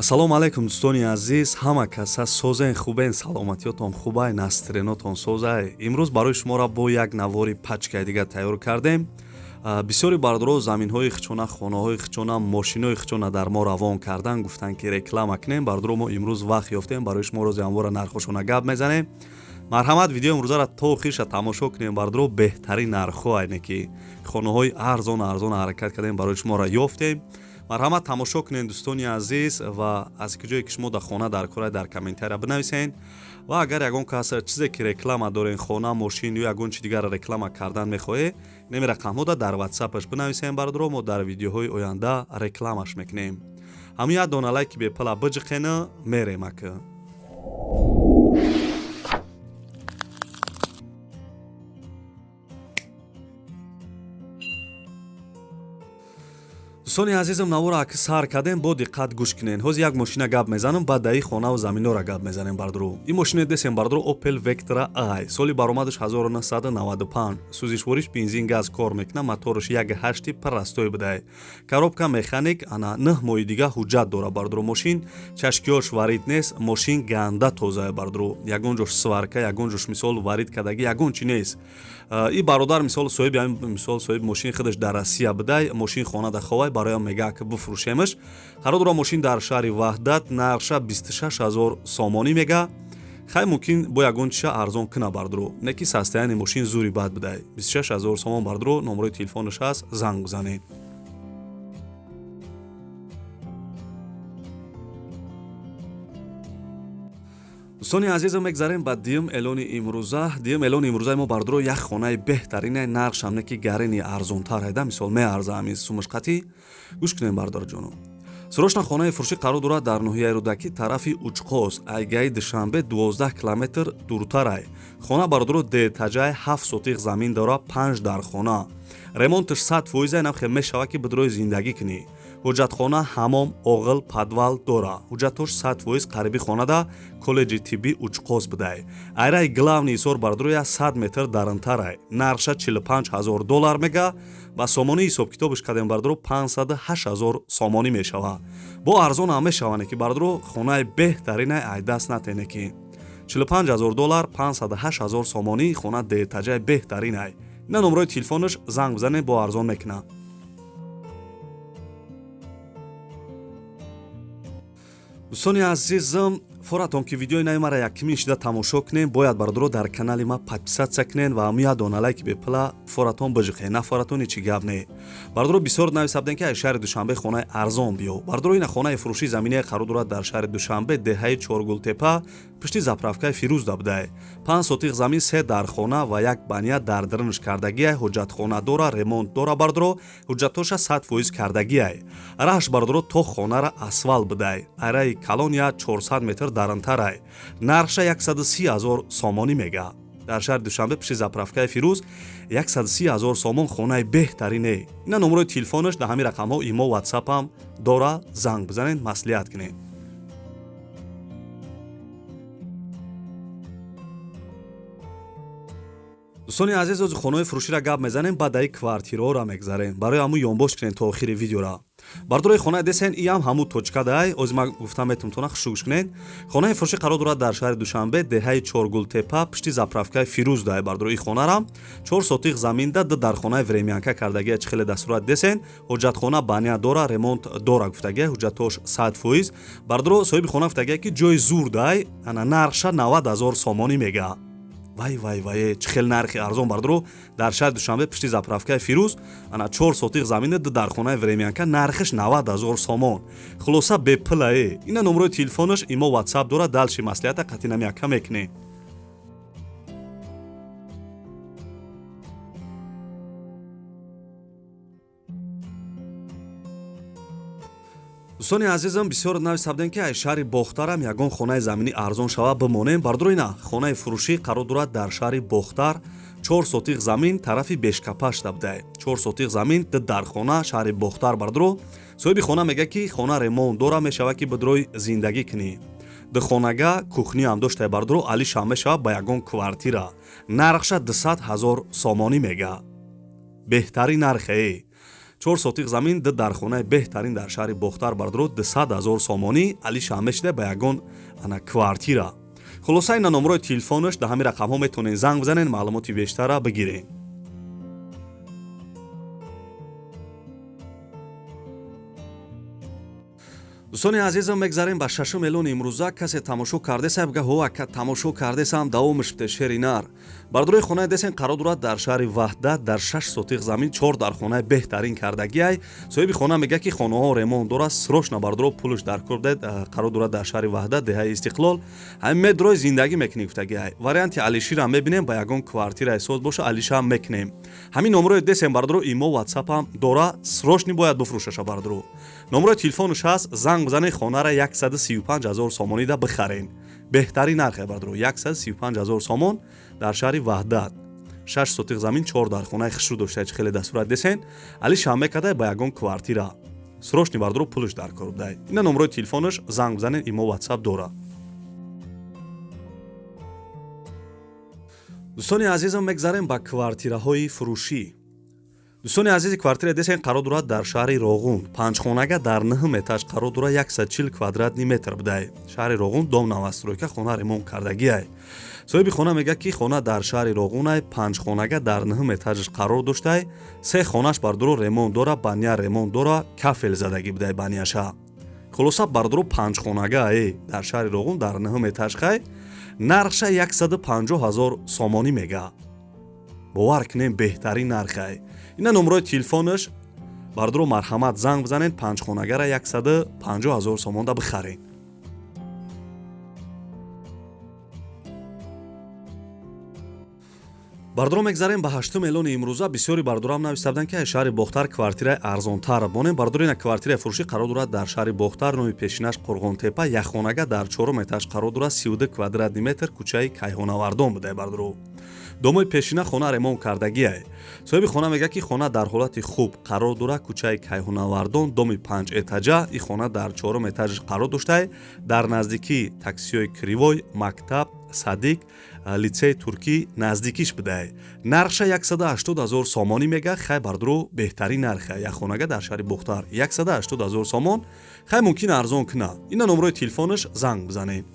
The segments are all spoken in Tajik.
Ассалому алайкум, дӯстони азиз, ҳама каса созен, хубен, саломатиётон хубай, настроение тон созай. Имрӯз барои шуморо бо як навори пачкаи дигар тайёр кардем. Бисёри бардоро заминҳои хичона, хонаҳои хичона, мошинои хичона дар мо равон кардан, гуфтанд, ки реклама кунем. Бардоро, мо имрӯз вақт ёфтем, барои шумо рози ҳамвора нархошона гап мезанем. Марҳамат, видеои имрӯзаро то охирша тамошо кунем. Бардоро, беҳтарин нархҳо, айне ки хонаҳои арзон арзон ҳаракат кардем, барои шуморо ёфтем. Марҳамат, тамошо кунед, дӯстони азиз, ва аз ҷое ки шумо дар хона дар кора, дар комментария бинависед. Ва агар ягон кас чизе ки реклама дорен, хона, мошин ё ягон чи дигарро реклама кардан мехоҳед, неми рақамҳода дар ватсапаш бинависем. Бардоро, мо дар видеоҳои оянда рекламаш мекунем. Ҳамин як дона лайки бепала биҷиқена, мерем ака. Дӯстони азизам, навора аки сар кардем, бо диққат гӯш кунен. Ҳозир як мошина гап мезанам, баъд даи хонаву заминора гап мезанем. Бардуру, ин мошине десем, бардуру, Opel Vectra i, соли баромадаш 1995, сӯзишвориш бензин, газ кор мекунад, мотораш 1.8 простой будай, коробка механик, ана 9 моҳи дига ҳуҷҷат дора. Бардуру, мошин чашкиёш варид нест, мошин ганда тозае. Бардуру, ягон ҷош сварка, ягон ҷош мисол варид кардагӣ, ягон чи нест. И бародар, мисол, соҳиби, мисол, соҳиби мошин худаш дар Россия будай, мошин хона да ховай, бароям мега, ки бифурӯшемаш. Қарор дора мошин дар шаҳри Ваҳдат, нархша 26 ҳазор сомонӣ мега. Хай, мумкин бо ягон чиша арзон куна. Бардуру, не ки состояние мошин зури бад будай. 26 ҳазор сомон. Бардуру, номерои телефонаш ҳаст, занг бизанед. Дӯстони азизам, мегзарем ба дуюм эълони имрӯза. Дуюм эълони имрӯзаи мо, бардуро, як хонаи беҳтарине, нархшам не ки гарини арзонтар ҳайда, мисол, меарза ҳамин сумашқатӣ. Гӯш кунем, бардорҷоно. Срочно хонаи фурӯшӣ қарор дорад дар ноҳияи Рӯдакӣ, тарафи Учқоз, айгаи Душанбе 12 километр дуртарай. Хона, бардоро, детаҷай, 7 сотих замин дора, панҷ дар хона, ремонташ 100%, намхе мешавад, ки бидрои зиндагӣ кунӣ. Ҳуҷҷатхона, ҳамом, оғил, подвал дора, ҳуҷҷатош 100%. Қариби хонада коллеҷи тиббӣ Учқоз будай. Айраи главный Ҳисор, бардороя, 100 метр дарунтарай. Нархша 45 ҳазор доллар мега, ба сомонӣ ҳисобкитобаш кардем, бардоро, 508 ҳазор сомонӣ мешава. Бо арзон ҳам мешаване ки, бардоро, хонаи беҳтаринай, айдаст натене ки 45 ҳазор доллар, 508 ҳазор сомонӣ, хона детаҷаи беҳтаринай. Ина номерои телефонаш, занг бизанед, бо арзон мекунад. Дӯстони азизам, форатон ки видеои нави мара якмин шида тамошо кунем, бояд, бародаро, дар канали ма подписаться кунен ва ҳамин як дона лайки бепила форатон биҷиқе, на форатон ҳечи гап не. Бародаро, бисёр нависа будем, ки аз шаҳри Душанбе хонаи арзон биё. Бародаро, ина хонаи фурӯшии заминае қарор дорад дар шаҳри Душанбе, деҳаи Чоргултепа, пушти заправкаи Фирӯзда будай. 5 сотиқ замин, се дар хона ва як баня дар дарунаш кардагиай, ҳуҷҷатхона дора, ремонт дора. Бардоро, ҳуҷҷатоша 100% кардагиай. Раҳш, бардоро, то хонара асфалт будай. Айраи калония 400 метр дарунтарай. Нархша 130 ҳазор сомонӣ мега. Дар шаҳри Душанбе, пушти заправкаи Фирӯз, 130 ҳазор сомон, хонаи беҳтарине. Ина номерои телефонаш, дар ҳамин рақамҳо имо, ватсапам дора, занг бизанед, маслиҳат кунед. Дӯстони азиз, ози хонаҳои фурӯширо гап мезанем, баъд даи квартираҳоро мегзарем. Барои ҳамун ёнбош кунем то охири видеора. Бардорои, хонаи десен, иам ҳамун точка дай, ози ман гуфтам метумтона, хушугӯш кунед. Хонаи фурӯшӣ қарор дорад дар шаҳри Душанбе, деҳаи Чоргултепа, пушти заправкаи Фирӯз дай. Бардорои, хонарам 4 сотиқ заминда, ду дар хонаи времянка кардагия, чӣ хеле дастурат десен, ҳоҷатхона, баня дора, ремонт дора гуфтагия, ҳуҷҷатош 100%. Бардоро, соҳиби хона гуфтагия, ки ҷои зур дай, ана нархша 90 000 сомонӣ мега. Вай, вай, вай, чӣ хел нархи арзон! Бардоро, дар шаҳри Душанбе, пушти заправкаи Фирӯз, ана 4 сотиқ замина, ду дар хонаи времянка, нархаш 90 000 сомон. Хулоса, бепилае. Ина номерои телефонаш, имо, ватсап дора, дальше маслиҳата қатинамяка мекунем. Дӯстони азизам, бисёр нависа будем, ки аз шаҳри Бохтарам ягон хонаи заминӣ арзон шава, бимонем. Бардоро, ина хонаи фурӯшӣ қарор дорад дар шаҳри Бохтар, 4 сотиқ замин, тарафи Бешкапашта будай, 4 сотиқ замин, ду дархона, шаҳри Бохтар. Бардоро, соҳиби хона мегӯяд, ки хона ремонт дора, мешавад, ки бидрои зиндагӣ кунӣ, духонага, кухниам доштай. Бардоро, алишам мешавад ба ягон квартира. Нархша 200 000 сомонӣ мега. Беҳтарин нархе. 4 сотиқ замин, ду дархонаи беҳтарин дар шаҳри Бохтар, бардоро, 200 ҳазор сомонӣ алишам мешида ба ягон ана квартира. Хулоса, ина номрои телефонаш, дар ҳамин рақамҳо метавонед занг бизанед, маълумоти бештара бигиред. Дӯстони азизам, мегзарем ба шашум эълони имрӯза. Касе тамошо кардеса, бга ҳо ака, тамошо кардесам, давомаш бите, шери нар. Бардорои, хонаи десен қарор дорад дар шаҳри Ваҳдат, дар 6 сотиқ замин, чор дар хонаи беҳтарин кардагиай. Соҳиби хона мега, ки хонаҳо ремонт дорад, срочно, бардоро, пулш дар кор дед. Қарор дорад дар шаҳри Ваҳдат, деҳаи Истиқлол. Ҳамин медрои зиндагӣ мекунӣ гуфтагиай. Варианти алиширам мебинем, ба ягон квартираи соз боша, алишам мекунем. Ҳамин номрои десен, бардоро, имо, ватсапам дора, срочно бояд бифрӯшаша, бардоро. Номрои телефонаш ҳаст, занг бизанед, хонара 135 ҳазор сомонида бихарен. Беҳтарин нархе, бардоро, 135 ҳазор сомон дар шаҳри Ваҳдат. 6 сотиқ замин, чор дар хонаи хушрӯ дошта, чи хеле дастурат десен, али шанбе кадай ба ягон квартира. Срочно, бардоро, пулш дар кор будай. Ина номрои телефонаш, занг бизанед, имо, ватсап дора. Дӯстони азизам, мегзарем ба квартираҳои фурӯшӣ. Дӯстони азизи, квартира десен қарор дорад дар шаҳри Роғун, панҷхонага дар нӯҳум этаж қарор дорад, 140 квадратный метр будай. Шаҳри Роғун, дом новостройка, хона ремонт кардагиай. Соҳиби хона мегӯяд, ки хона дар шаҳри Роғунай, панҷхонага дар нӯҳум этажаш қарор доштай. Се хонаш, бардоро, ремонт дора, баня ремонт дора, кафел задагӣ будай баняша. Хулоса, бардоро, панҷхонага дар шаҳри Роғун дар нӯҳум этаж. Хай, нархша 150 ҳазор сомонӣ мега. Бовар кунем, беҳтарин нархай. Ина номрои телефонаш, бардоро, марҳамат, занг бизанед, панҷхонагара 150 ҳазор сомонда бихаред. Бардоро, мегзарем ба ҳаштум эълони имрӯза. Бисёри бардорам нависта буданд, ки аз шаҳри Бохтар квартираи арзонтар бонем. Бардоро, ина квартираи фурӯшӣ қарор дорад дар шаҳри Бохтар, номи пешинаш Қурғонтепа, якхонага дар чорум этаж қарор дорад, 32 квадратный метр, кӯчаи Кайҳонавардон будай, бардоро. Домои пешина хона ремонт кардагиай. Соҳиби хона мегӯяд, ки хона дар ҳолати хуб қарор дорад, кӯчаи Кайҳонавардон, доми панҷ этажа. И хона дар чорум этажаш қарор доштай, дар наздикии таксиҳои кривой, мактаб, садик, литсеи туркӣ наздикиш будай. Нархша 180 ҳазор сомонӣ мега. Хай, бардоро, беҳтарин нарха, як хонага дар шаҳри Бохтар 180 ҳазор сомон. Хай, мумкин арзон куна. Ина номрои телефонаш, занг бизанед.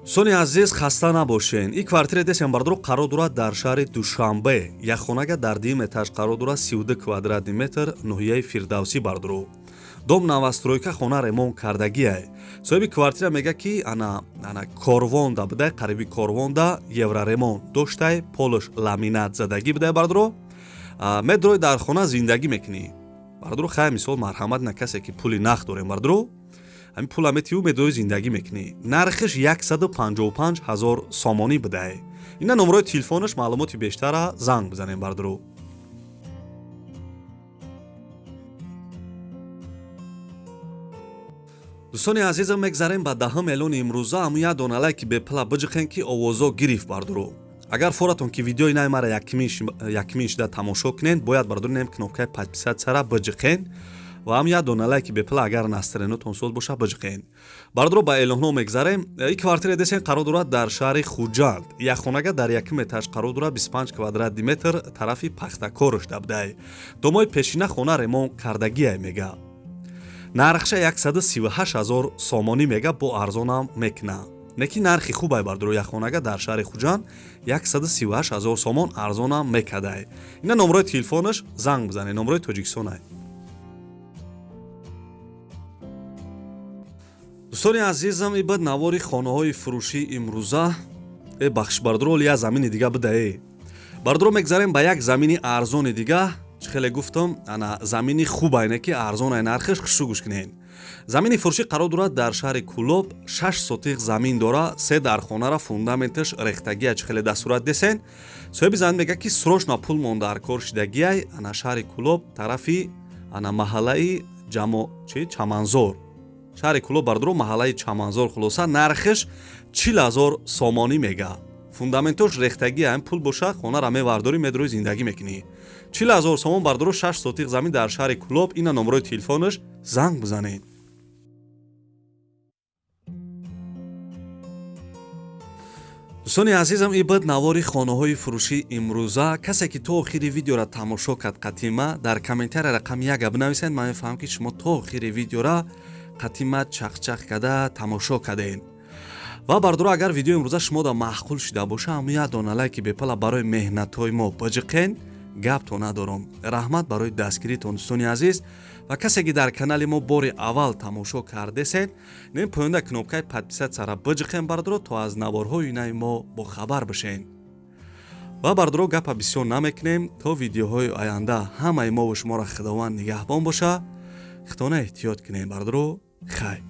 Дӯстони азиз, хаста набошен. Ин квартира десем, бардоро, қарор дорад дар шаҳри Душанбе, якхонага дар дуюм этаж қарор дорад, 32 квадратный метр, ноҳияи Фирдавсӣ, бардоро. Дом новостройка, хона ремонт кардагиай. Соҳиби квартира мега, ки ана корвонда будай, қариби корвонда евроремонт доштай, полш ламинат задагӣ будай, бардоро. Медрои дар хона зиндагӣ мекунӣ, бардоро. Хай, мисол, марҳамат, на касе ки пули нақд дорем, бардоро, ҳамин пула метиҳу медои зиндагӣ мекунӣ. Нархиш 155 ҳазор сомонӣ будай. Ина номрои телефонаш, маълумоти бештара занг бизанем, бардоро. Дӯстони азизам, мегзарем ба даҳум эълони имрӯза. Ҳамун як дона лайки бепула биҷиқен, ки овозо гирифт, бардоро. Агар форатон, ки видеои наи мара якмин шуда тамошо кунед, бояд, бардоро, нем кнопкаи подписаться биҷиқен ва ҳам як дона лайки бепула, агар настроениятон соз боша, биҷиқен. Бардоро, ба эълонҳо мегзарем. И квартира десен қарор дорад дар шаҳри Хуҷанд, якхонага дар якум этаж қарор дорад, 25 квадратный метр, тарафи Пахтакорш дабдай. Домои пешина хона ремонт кардагиай мега. Нархша 138 ҳазор сомонӣ мега, бо арзонам мекуна. Неки нархи хубай, бардоро, якхонага дар шаҳри Хуҷанд 138 ҳазор сомон, арзонам мекадай. Ина номрои телефонаш, занг бизанед, номрои Тоҷикистонай. Дӯстони азизам, и бад навори хонаҳои фурӯшии имрӯза. Бахш, бардоро, оли як замини дига бидае. Бардоро, мегзарем ба як замини арзони дига. Чӣ хеле гуфтам, ана замини хубайне, ки арзонай нархиш. Хушу гӯш кунед. Замини фурӯшӣ қарор дорад дар шаҳри Кӯлоб, 6 сотиқ замин дора, се дархонара фундаменташ рехтагия, чӣ хеле дастурат десен. Соҳиби замин мегӯяд, ки срочно пул монда дар кор шидагиай. Ана шаҳри Кӯлоб, тарафи ана маҳаллаи ҷамо чи Чаманзор, шаҳри Кӯлоб, бардоро, маҳаллаи Чаманзор. Хулоса, нархиш 40 ҳазор сомонӣ мега. Фундаментош рехтагӣ, ҳамин пул боша, хонара мевардорӣ, медрои зиндагӣ мекунӣ. 40 ҳазор сомон, бардоро, 6 сотиқ замин дар шаҳри Кӯлоб. Ина номрои телефонаш, занг бизанед. Дӯстони азизам, и буд навори хонаҳои фурӯшии имрӯза. Касе ки то охири видеора тамошо кард қатима, дар комментария рақами яка бинависед. Ман мефаҳмам, ки шумо то охири видеора қатима чақчақ карда тамошо кардед. Ва бардоро, агар видеои имрӯза шумода маъқул шида боша, ҳамун як дона лайки бепала барои меҳнатҳои мо биҷиқен. Гапто надорам, раҳмат барои дастгиритон, дӯстони азиз. Ва касе ки дар канали мо бори аввал тамошо кардесед, не, поёнда кнопкаи подписаться-ра биҷиқен, бардоро, то аз наворҳои нави мо бохабар бишен. Ва бардоро, гапа бисёр намекунем. То видеоҳои оянда ҳамаи мову шуморо Худованд нигаҳбон боша. Худона эҳтиёт кунем, бардоро. Хайр.